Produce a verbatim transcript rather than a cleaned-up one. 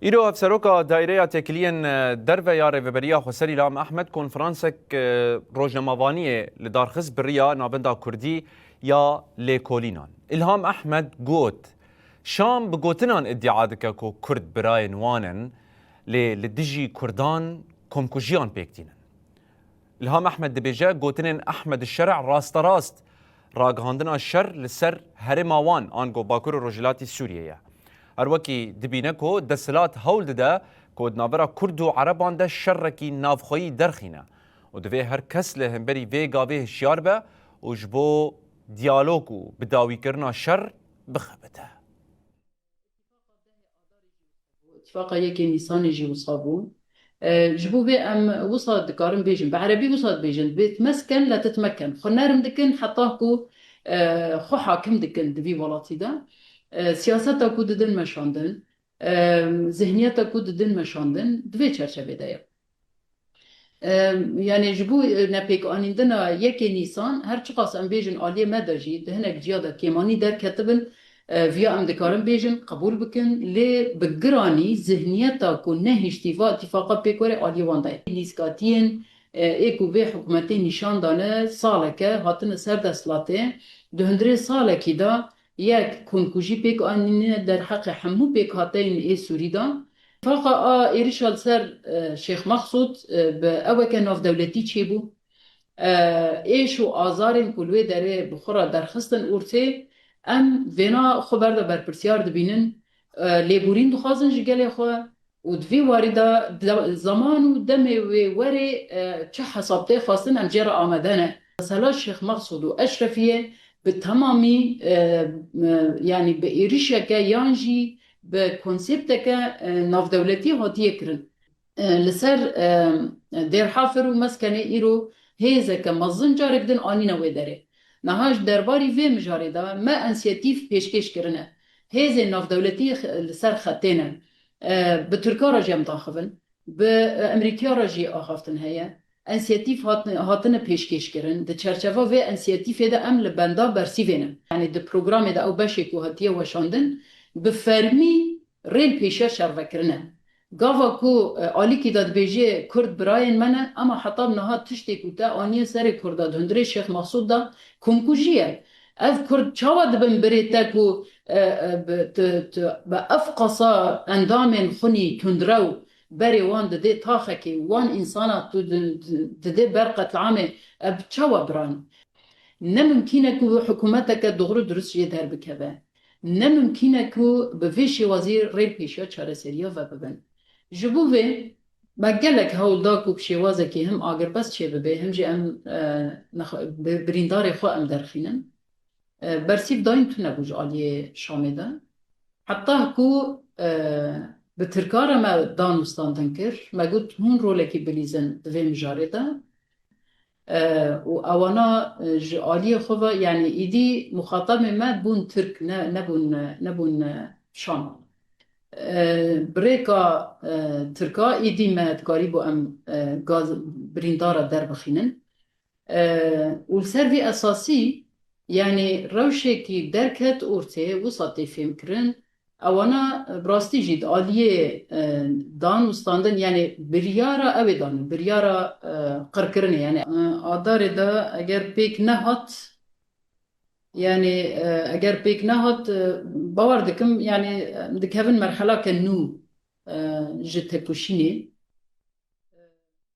Îro hevseroka Daîreya Têkiliyên, e, Derve ya Rêveberiya Xweser Îlham Ehmed konferansek, e, rojnamevaniyê li dar xist bi riya Navenda Kurdî ya Lêkolînan. Îlham Ehmed got, Şam bi gotinan îdia dike ku Kurd birayên wan in, lê li dijî Kurdan komkujiyan pêk tînin. Îlham Ehmed dibêje, gotinên Ehmed Şer'a rasterast ragihandina şer li ser herêma wan, ango Bakur û Rojhilatî Sûriyê ye. Her wekî dibîne ku desthilat hewl dide ku di navbera Kurd û Ereban de şerekî navxweyî derxîne û divê her kes li hemberî vê gavê hişyar be û ji bo diyalog û bidawîkirina şer bixebite. Îtifaqa yekê Nîsanê jî wisa bû. E, ji bo vê em wisa dikarin bêjin, bi erebî wisa dibêjin, "Bêtmesken letitmeken." Xwe nerm dikin heta ku, e, xwe hakim dikin di vî welatî de. E, siyaseta ku didin meşandin, e, zihniyeta ku didin meşandin, di vê çerçevê de ye. Em, yani ji bo, e, nepêkanîndina yekê Nîsan, her çiqas em bêjin aliyê me de jî, di hinek ciya de kêmanî derketibin, e, viya em dikarin bêjin, qebûl bikin, lê bi giranî zihniyeta ku nehiştî va îtîfaqa pêk were aliyê wan de ye. Nîskatiyên, e, ê ku vê hikûmetê nîşan dane, saleke hatine ser desthilatê, di hundirê salekî de yek komkujî pêk anîne derheqê hemû pêkhateyên ê Sûrî de. Faqa a êrişa li ser, e, Şêx Mexsûd, e, bi eweke navdewletî çêbû. E, êş û azarên ku li wê derê bi xwe re derxistin ortê, em vêna xwe ber de berpirsiyar dibînin, e, lêborîn dixwazin ji gelê xwe û di vî warî de de-, zeman û demê wê werê, e, çi hesab tê xwestin, em jê re amade ne. Mesela Şêx Mexsûd û Eşrefiyê bi temamî, e, e, yanî bi êrişeke yan jî bi konsepteke, e, navdewletî hatiye kirin. E, li ser, e, Dêrhafir û Meskenê îro hêzeke mezin carek din anîne wê derê. Niha ji derbarî vê mijarê de me ensiyetîf pêşkêş kirine. Hêzên navdewletî x-, li ser xetê ne. E, bi Tirka re jî em daxivin, bi, e, Emerîkiya re jî axaftin heye. Ensiyetîf hat-, hatine pêşkêş kirin. Di çerçeva vê ensiyetîfê de em li benda bersîvê ne. Yanî di programê de ew beşê ku hatiye weşandin, bi fermî rê li pêşiya şervekirin e. Gava ku, e, alîkî de dibêje Kurd birayên me ne, ema heta niha tiştê ku te aniye serê Kurda di hundirê Şêx Mexsûd de komkujî ye. Ev Kurd çawa dibin birê te ku, e, e, bi, tu, tu, bi ev qasa endamên xwinî tundrew berê wan didê taxekê, wan însana tu di, di, didê ber qetliamê, ev çawa biran? Ne mimkîn e ku hikûmeteke doğru durust jê derbikeve. Ne mimkîn e ku bi vê şêwazî rê pêşiya çareseriya vebibin. Ji bo vê me gelek hewl da ku bi şêwazekî him agirbest çêbibe, him jî em, e, nexwe-, bi-, birîndarê xwe em derxînin. E, bersîv dayîn tune bû ji aliyê Şamê de. Heta ku, e, bi Tirka re me dan û standin kir, me got hûn rolekî bilîzin di vê mijarê de. E, û ewana, e, ji aliyê xwe ve, yanî îdî muxatabê me bûn Tirk, ne, nebûn, nebûn, e, Şam. E, bi rêka, e, Tirka îdî me dikarîbû em, e, gaz, birîndara derbixînin. E, û li ser vî esasî, yanî rewşekî derket ortê, wisa tê fêmkirin, ewana, e, bi rastî jî di aliyê, e, dan û standin, yanî biryara ew ê dan, biryara, e, qirkirinê, yanî, e, Adarê de eger pêk nehat, yanî, e, eger pêk nehat, e, bawer dikim, yanî, e, dikevin merhelake nû, e, ji tekoşînê.